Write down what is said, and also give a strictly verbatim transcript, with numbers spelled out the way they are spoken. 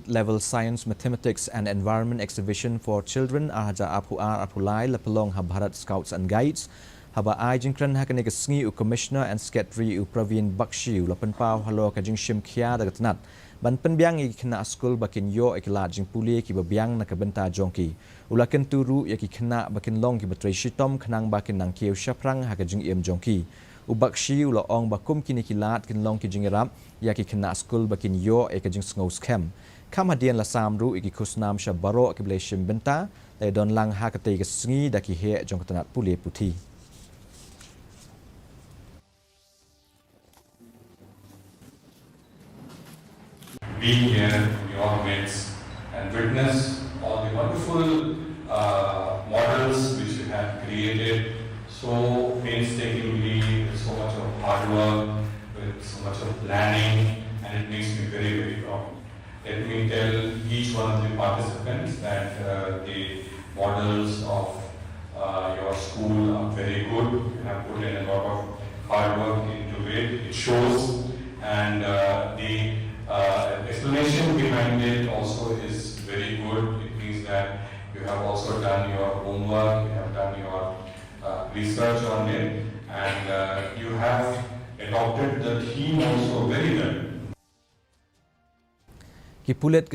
Level Science, Mathematics and Environment Exhibition for Children ar hajar arphew ar arphew lai la pynlong ha Bharat Scouts and Guides. Haba ai jingkren ha kane ka sngi, u Commissioner and Secretary u Praveen Bakshi u la pynpaw halor ka jingshim khia da ka tnat ban pynbiang ïa ki khynnah skul ba kin ïoh ïa ki lad jingpule kiba biang na ka bynta jong ki. U la kyntu ruh ïa ki khynnah ba kin long kiba trei shitom khnang ba kin nang kiew shaphrang ha ka jingim jong ki. U Bakshi u la ong ba kum kine ki lad kin long ki jingïarap ïa ki khynnah skul ba kin ïoh ïa ka jingsngew skhem. Kham hadien la sam ruh ïa ki khusnam sha baroh kiba la shim bynta, la don lang ha katei ka sngi da ki heh jong ka tnat pule puthi. Be here in your midst and witness all the wonderful uh, models which you have created so painstakingly, with so much of hard work, with so much of planning, and it makes me very, very proud. Let me tell each one of the participants that uh, the models of uh, your school are very good. You have put in a lot of hard work into it. It shows, and uh, the uh, explanation behind it also is very good. It means that you have also done your homework, you have done your uh, research on it, and uh, you have adopted the theme also very well. Ki pulit